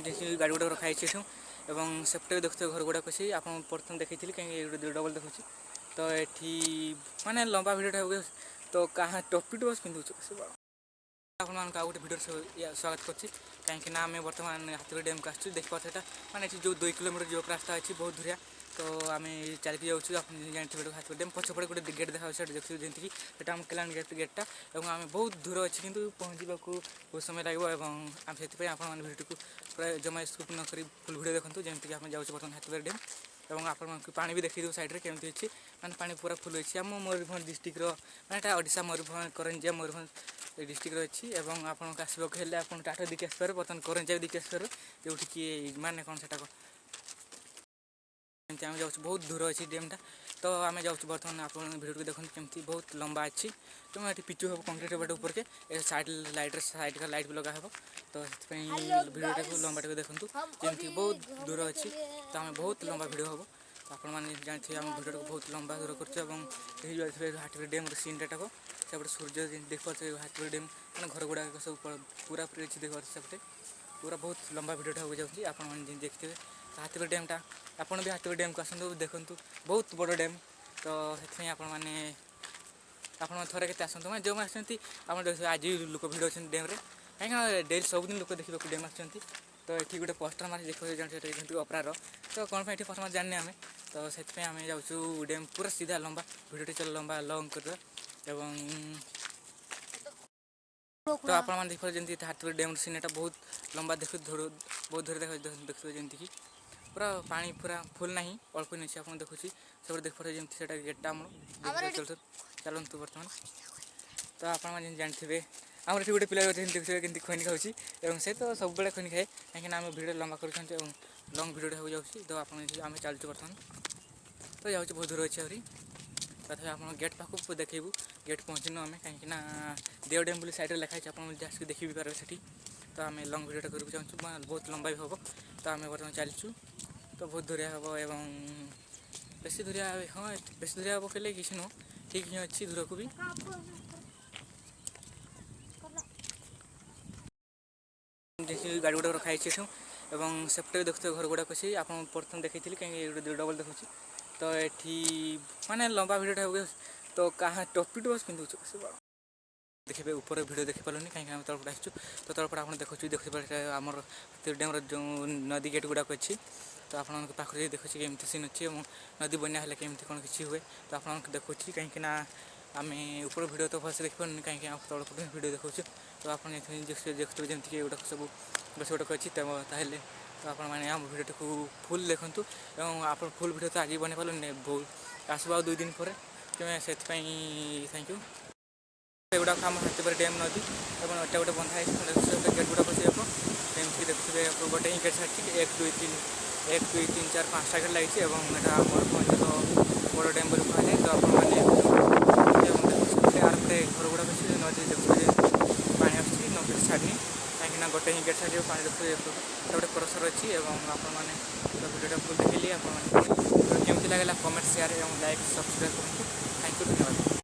ଗାଡ଼ି ଗୁଡ଼ାକ ରଖା ହେଇଛି ଏଠୁ ଏବଂ ସେପଟେ ବି ଦେଖୁଥିବେ ଘର ଗୁଡ଼ାକ ଅଛି। ଆପଣ ପ୍ରଥମେ ଦେଖେଇଥିଲି, କାହିଁକି ଗୋଟେ ଡବଲ୍ ଦେଖୁଛି। ତ ଏଠି ମାନେ ଲମ୍ବା ଭିଡ଼ିଓଟା ହେବ। ତ କାହା ଟୋପିଟି ବସ୍ ପିନ୍ଧୁଛୁ ସେ। ଆପଣମାନଙ୍କୁ ଆଉ ଗୋଟେ ଭିଡ଼ିଓରେ ସ୍ୱାଗତ କରୁଛି, କାହିଁକି ନା ଆମେ ବର୍ତ୍ତମାନ ହାତୀବାରି ଡ୍ୟାମ୍କୁ ଆସିଛୁ। ଦେଖିପାରୁଛୁ, ଏଇଟା ମାନେ ଏଠି ଯେଉଁ 2 କିଲୋମିଟର ଯିବାକୁ ରାସ୍ତା ଅଛି, ବହୁତ ଦୂରିଆ। ତ ଆମେ ଚାଲିକି ଯାଉଛୁ। ଆପଣ ଜାଣିଥିବେ, ଏଇଟା ହାତୀବାରି ଡ୍ୟାମ୍ ପଛପଟେ ଗୋଟେ ଗେଟ୍ ଦେଖାଯାଉଛି। ସେଠି ଦେଖୁଥିବେ ଯେମିତିକି ସେଟା ଆମ କେଲାଣି ଗେଟ୍ଟା ଏବଂ ଆମେ ବହୁତ ଦୂର ଅଛି, କିନ୍ତୁ ପହଞ୍ଚିବାକୁ ବହୁତ ସମୟ ଲାଗିବ ଏବଂ ଆମେ ସେଥିପାଇଁ ଆପଣମାନେ ଭିଡ଼ିଓଟିକୁ ପ୍ରାୟ ଜମା ସ୍କିପ୍ ନ କରି ଫୁଲ୍ ଭିଡ଼ିଓ ଦେଖନ୍ତୁ। ଯେମିତିକି ଆମେ ଯାଉଛୁ ବର୍ତ୍ତମାନ ହାତୀବାରି ଡ୍ୟାମ୍ ଏବଂ ଆପଣମାନଙ୍କୁ ପାଣି ବି ଦେଖେଇଦେବୁ ସାଇଡ଼୍ରେ କେମିତି ଅଛି। ମାନେ ପାଣି ପୁରା ଫୁଲ୍ ଅଛି। ଆମ ମୟୂରଭଞ୍ଜ ଡିଷ୍ଟ୍ରିକ୍ଟର, ମାନେ ଏଇଟା ଓଡ଼ିଶା ମୟୂରଭଞ୍ଜ, କରଞ୍ଜିଆ ମୟୂରଭଞ୍ଜ ଡିଷ୍ଟ୍ରିକ୍ଟର ଅଛି। ଏବଂ ଆପଣଙ୍କୁ ଆସିବାକୁ ହେଲେ ଆପଣ ଟାଟା ଦେଇକି ଆସିପାରିବେ, ବର୍ତ୍ତମାନ କରଞ୍ଜିଆ ବି ଦେଇକି ଆସିପାରିବେ, ଯେଉଁଠିକି ମାନେ କ'ଣ ସେଟାକ ଏମିତି ଆମେ ଯାଉଛୁ। ବହୁତ ଦୂର ଅଛି ଡ୍ୟାମ୍ଟା। ତ ଆମେ ଯାଉଛୁ ବର୍ତ୍ତମାନ। ଆପଣ ଭିଡ଼ିଓକୁ ଦେଖନ୍ତୁ, କେମିତି ବହୁତ ଲମ୍ବା ଅଛି। ତେଣୁ ଏଠି ପିଚୁ ହେବ, କଂକ୍ରିଟ୍ ହେବ ଉପରକେ। ଏ ସାଇଡ଼୍ ଲାଇଟ୍ରେ ସାଇଡ଼୍ ଲାଇଟ୍ ବି ଲଗା ହେବ। ତ ସେଥିପାଇଁ ଭିଡ଼ିଓଟାକୁ ଲମ୍ବାଟାକୁ ଦେଖନ୍ତୁ, ଯେମିତି ବହୁତ ଦୂର ଅଛି। ତ ଆମେ ବହୁତ ଲମ୍ବା ଭିଡ଼ିଓ ହେବ। ତ ଆପଣମାନେ ଜାଣିଥିବେ, ଆମ ଭିଡ଼ିଓଟାକୁ ବହୁତ ଲମ୍ବା ଦୂର କରୁଛୁ ଏବଂ ଏହି ଯାଉଥିବେ ହାତୀବାରି ଡ୍ୟାମ୍ର ସିନ୍ଟାଟାକୁ। ସେପଟେ ସୂର୍ଯ୍ୟ ଯେମିତି ଦେଖିପାରୁଥିବେ, ହାତୀବାରି ଡ୍ୟାମ୍ ମାନେ ଘର ଗୁଡ଼ାକ ସବୁ ପୁରା ପୁରି ଅଛି। ଦେଖିପାରୁଥିବେ, ସେପଟେ ପୁରା ବହୁତ ଲମ୍ବା ଭିଡ଼ିଓଟା ହେବାକୁ ଯାଉଛି। ଆପଣମାନେ ଯେମିତି ଦେଖିଥିବେ ତ ହାତୀବାରି ଡ୍ୟାମ୍ଟା, ଆପଣ ବି ହାତୀବାରି ଡ୍ୟାମ୍କୁ ଆସନ୍ତୁ, ଦେଖନ୍ତୁ, ବହୁତ ବଡ଼ ଡ୍ୟାମ୍। ତ ସେଥିପାଇଁ ଆପଣ ଥରେ କେତେ ଆସନ୍ତୁ। ମାନେ ଯେଉଁମାନେ ଆସୁଛନ୍ତି, ଆପଣ ଦେଖୁଥିବେ, ଆଜି ବି ଲୋକ ଭିଡ଼ ଅଛନ୍ତି ଡ୍ୟାମ୍ରେ, କାହିଁକିନା ଡେଲି ସବୁଦିନ ଲୋକ ଦେଖିବାକୁ ଡ୍ୟାମ୍ ଆସୁଛନ୍ତି। ତ ଏଠି ଗୋଟେ ପୋଷ୍ଟର ମାରି ଦେଖିବାକୁ ଜାଣିଛୁ, ସେଟା ଯେମିତି ଅପରାର। ତ କ'ଣ ପାଇଁ ଏଠି ପୋଷ୍ଟର ମାରି ଜାଣିନି ଆମେ। ତ ସେଥିପାଇଁ ଆମେ ଯାଉଛୁ ଡ୍ୟାମ୍ ପୁରା ସିଧା। ଲମ୍ବା ଭିଡ଼ିଓଟି, ଚାଲ ଲମ୍ବା ଲଙ୍ଗ୍ କରିଦେବା। ଏବଂ ତ ଆପଣମାନେ ଦେଖିପାରିବେ, ଯେମିତି ହାତୀବାରି ଡ୍ୟାମ୍ର ସିନ୍ଟା ବହୁତ ଲମ୍ବା ଦେଖୁ ବହୁତ ଧରି ଦେଖୁଥିବେ, ଯେମିତିକି ପୁରା ପାଣି ପୁରା ଫୁଲ୍ ନାହିଁ, ଅଳ୍ପ ହିଁ ଅଛି। ଆପଣ ଦେଖୁଛି, ସେପଟେ ଦେଖିପାରିବେ, ଯେମିତି ସେଇଟା ଗେଟ୍ଟା ଆମର। ଚାଲନ୍ତୁ ବର୍ତ୍ତମାନ। ତ ଆପଣମାନେ ଯେମିତି ଜାଣିଥିବେ, ଆମର ଏଠି ଗୋଟେ ପିଲା ଯେମିତି ଦେଖୁଥିବେ, କେମିତି ଖଇନି ଖାଉଛି ଏବଂ ସେ ତ ସବୁବେଳେ ଖଇନି ଖାଏ, କାହିଁକିନା ଆମେ ଭିଡ଼ିଓ ଲମ୍ବା କରୁଛନ୍ତି ଏବଂ ଲଙ୍ଗ୍ ଭିଡ଼ିଓଟା ହେବାକୁ ଯାଉଛି। ତ ଆପଣ ଆମେ ଚାଲୁଛୁ ବର୍ତ୍ତମାନ। ତ ଯାଉଛୁ, ବହୁତ ଦୂର ଅଛି ଆହୁରି। ତଥାପି ଆପଣ ଗେଟ୍ ପାଖକୁ ଦେଖେଇବୁ। ଗେଟ୍ ପହଞ୍ଚିନୁ ଆମେ, କାହିଁକିନା ଦେଓ ଡ୍ୟାମ୍ ବୋଲି ସାଇଡ଼୍ରେ ଲେଖା ହେଇଛି। ଆପଣ ଆସିକି ଦେଖି ବି ପାରିବେ ସେଠି। ତ ଆମେ ଲଙ୍ଗ୍ ଭିଡ଼ିଓଟା କରିବାକୁ ଚାହୁଁଛୁ, ବହୁତ ଲମ୍ବା ବି ହେବ। ତ ଆମେ ବର୍ତ୍ତମାନ ଚାଲିଛୁ। ତ ବହୁତ ଦୂରିଆ ହେବ ଏବଂ ବେଶୀ ଦୂରିଆ, ହଁ, ବେଶୀ ଦୂରିଆ ହେବ କହିଲେ କିଛି ନୁହଁ, ଠିକ୍ ହିଁ ଅଛି ଦୂରକୁ ବି। ଗାଡ଼ି ଗୁଡ଼ାକ ରଖା ହେଇଛି ଏଠୁ ଏବଂ ସେପଟେ ବି ଦେଖୁଥିବେ, ଘର ଗୁଡ଼ାକ ଅଛି। ଆପଣ ପ୍ରଥମେ ଦେଖେଇଥିଲି, କାହିଁକି ଗୋଟେ ଡବଲ୍ ଦେଖୁଛି। ତ ଏଠି ମାନେ ଲମ୍ବା ଭିଡ଼ିଓଟା ହେବ। ତ କାହା ଟୋପିଟି ବସ୍ ପିନ୍ଧୁଛୁ ସେ। ଦେଖିବେ, ଉପରେ ଭିଡ଼ିଓ ଦେଖିପାରିଲୁନି, କାହିଁକି ଆମେ ତଳପଟେ ଆସିଛୁ। ତ ତଳପଟେ ଆପଣ ଦେଖୁଥିବେ, ଆମର ଡ୍ୟାମ୍ର ଯେଉଁ ନଦୀ ଗେଟ୍ ଗୁଡ଼ାକ ଅଛି। ତ ଆପଣଙ୍କ ପାଖରେ ଯାଇ ଦେଖୁଛି କେମିତି ସିନ୍ ଅଛି ଏବଂ ନଦୀ ବନ୍ୟା ହେଲେ କେମିତି କ'ଣ କିଛି ହୁଏ। ତ ଆପଣଙ୍କୁ ଦେଖୁଛି, କାହିଁକି ନା ଆମେ ଉପର ଭିଡ଼ିଓ ତ ଭଲସେ ଦେଖିପାରୁନି, କାହିଁକି ଆମ ତଳପଟେ ଭିଡ଼ିଓ ଦେଖାଉଛୁ। ତ ଆପଣ ଦେଖୁଥିବେ, ଯେମିତିକି ଏଗୁଡ଼ାକ ସବୁ ଗଛ ଗୁଡ଼ାକ ଅଛି। ତ ତାହେଲେ ତ ଆପଣମାନେ ଆମ ଭିଡ଼ିଓଟିକୁ ଫୁଲ୍ ଦେଖନ୍ତୁ ଏବଂ ଆପଣ ଫୁଲ୍ ଭିଡ଼ିଓ ତ ଆଜି ବନେଇ ପାରିଲୁନି, ବହୁତ ଆସିବ ଆଉ 2 ଦିନ ପରେ। ତେଣୁ ସେଥିପାଇଁ thank you. ଏଗୁଡ଼ାକ ଆମ ହାତୀବାରି ଡ୍ୟାମ୍ ନଦୀ ଏବଂ ଏଟା ଗୋଟେ ବନ୍ଧା ହେଇଛି। ଗୋଟେ ଗେଟ୍ ଗୁଡ଼ାକ ଅଛି ଯାକ ଏମିତି ଦେଖୁଥିବେ। ଗୋଟେ ହିଁ ଗେଟ୍ ଛାଡ଼ିଛି। ଏକ, ଦୁଇ, ତିନି, ଏକ, ଦୁଇ, ତିନି, ଚାରି, ପାଞ୍ଚଟା ଗେଟ୍ ଲାଗିଛି ଏବଂ ଏଟା ମୟୂରଭଞ୍ଜର ବଡ଼ ଡ୍ୟାମ୍ ବୋଲି କୁହାଯାଏ। ତ ଆପଣମାନେ ଏବଂ ଦେଖୁଛନ୍ତି, ଆର ପଟେ ଘର ଗୁଡ଼ାକ ଅଛି। ନଦୀ ଦେଖୁଥିବେ, ପାଣି ଆସୁଛି, ନଦୀ ଛାଡ଼ିନି, କାହିଁକିନା ଗୋଟେ ହିଁ ଗେଟ୍ ଛାଡ଼ିବ। ପାଣି ଦେଖୁଥିବେ, ଏଟା ଗୋଟେ କ୍ରସର ଅଛି। ଏବଂ ଆପଣମାନେ ତ ଭିଡ଼ିଓଟା ଫୁଲ୍ ଦେଖିଲି। ଆପଣମାନେ କେମିତି ଲାଗିଲା, କମେଣ୍ଟ, ସେୟାର ଏବଂ ଲାଇକ୍, ସବସ୍କ୍ରାଇବ୍ କରନ୍ତୁ। Thank you, ଧନ୍ୟବାଦ।